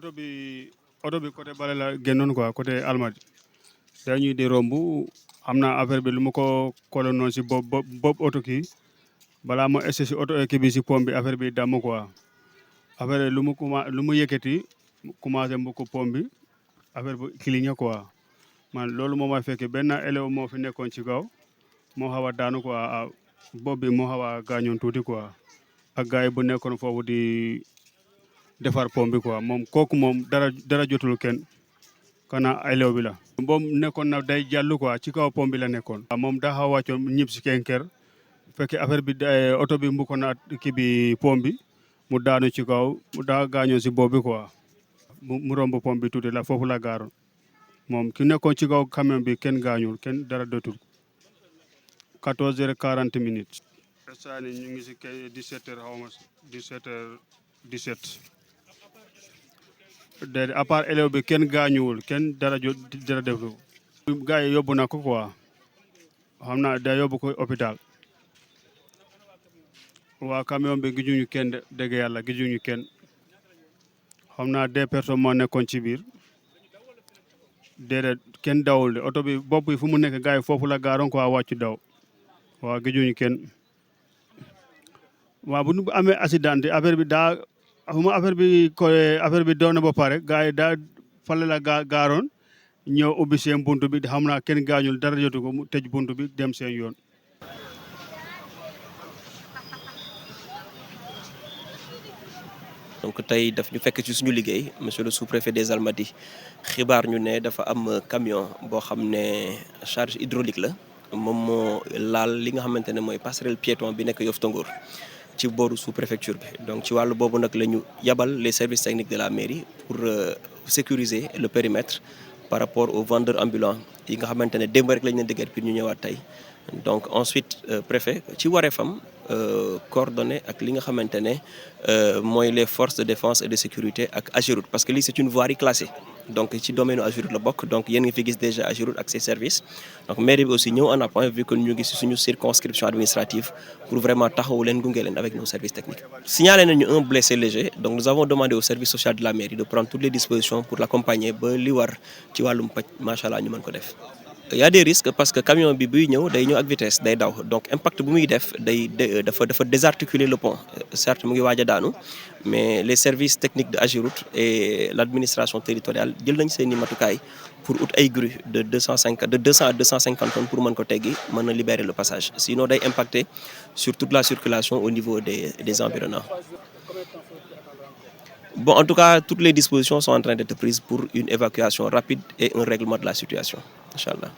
oto bi côté bale la génnoon quoi côté Almadi dañuy di romb xam naa affaire bi lu ma ko koloon noonu si bopp oto kii balaa ma essayé si oto kii bi si pom bi affaire bi damm quoi affaire lu mu yëkkati commencé mbokk pom bi affaire bu cligné quoi man loolu moo ma fekk benn élève moo fi nekkoon ci kaw moo xaw a daanu quoi bopp bi moo xaw a gaañoon tuuti quoi ak gars yi bu nekkoon foofu di defar pom bi quoi moom kooku moom dara jotul kenn kana élève bi la. moom nekkoon na day jàll quoi ci kaw pom bi la nekkoon. moom daa xaw a wàccoon ñib si kenker fekk affaire bi oto bi mbukkoon na kii bi pom bi mu daanu ci kaw mu daa gaañoon si bopp bi quoi mu romb pom bi tuuti la foofu la gaaroon moom ki nekkoon ci kaw camion bi kenn gaañul kenn dara dotul 14h40 minutes. instant ni ñu ngi si 17h xaw ma 17h17. déedéet à part élève bi kenn gaañuwul kenn dara deful. gars yi yóbbu na ko quoi xam naa da yóbbu ko hôpital. waa camion bi gisuñu kenn dégg yàlla gisuñu kenn xam naa 2 personnes moo nekkoon ci biir déedéet kenn dawul de oto bi bopp bi fu mu nekk gars yi foofu la gaaroon quoi wàccu daw waaw gisuñu kenn. waaw bu ñu amee accident affaire bi daa affaire bi doon na ba pare gars yi daa fale la gaaroon ñëw ubbi seen buntu bi xam naa kenn gaañul dara jotu ko mu tëj buntu bi dem seen yoon. donc tey daf ñu fekk ci suñu liggéey monsieur le sous-préfet des Almadies xibaar ñu ne dafa am camion boo xam ne charge hydraulique la moom moo laal li nga xamante ne mooy passerelle piéton bi nekk Yoff Tongoor ci booru sous-préfecture bi donc ci wàllu boobu nag la ñu yabal les services techniques de la mairie pour sécuriser le périmètre par rapport aux vendeurs ambulants yi nga xamante ne démb rek lañ leen dëgër pour ñu ñëwaat tey donc ensuite préfet ci wareefam coordonné ak li nga xamante ne mooy les forces de défense et de sécurité ak AGEROUTE parce que lii c'est une voirie classée donc ci domaine AGEROUTE la bokk donc yéen ngi fi gis déjà AGEROUTE ak ses services donc mairie bi aussi ñëw en appoint vu que ñu ngi si suñu circonscription administrative pour vraiment taxawu leen gunge leen avec nos services techniques. signalé nañu un blessé léger donc nous avons demandé au service social de la mairie de prendre toutes les dispositions pour l'accompagner ba li war ci wàllum paj macha allah ñu mën ko def. Il y a des risques parce que camion bi buy ñëw day ñëw ak vitesse day daw donc impact bu muy def dafa désarticuler le pont certes mu ngi waaj a daanu mais les services techniques de AGEROUTE et l'administration territoriale jël nañ seeni matukaay pour ut ay grues de 200 à 250 tonnes pour mën ko teggi mën a libérer le passage sinon day impacter sur toute la circulation au niveau des environnants. Bon, en tout cas, toutes les dispositions sont en train d'être prises pour une évacuation rapide et un règlement de la situation. Inch'Allah.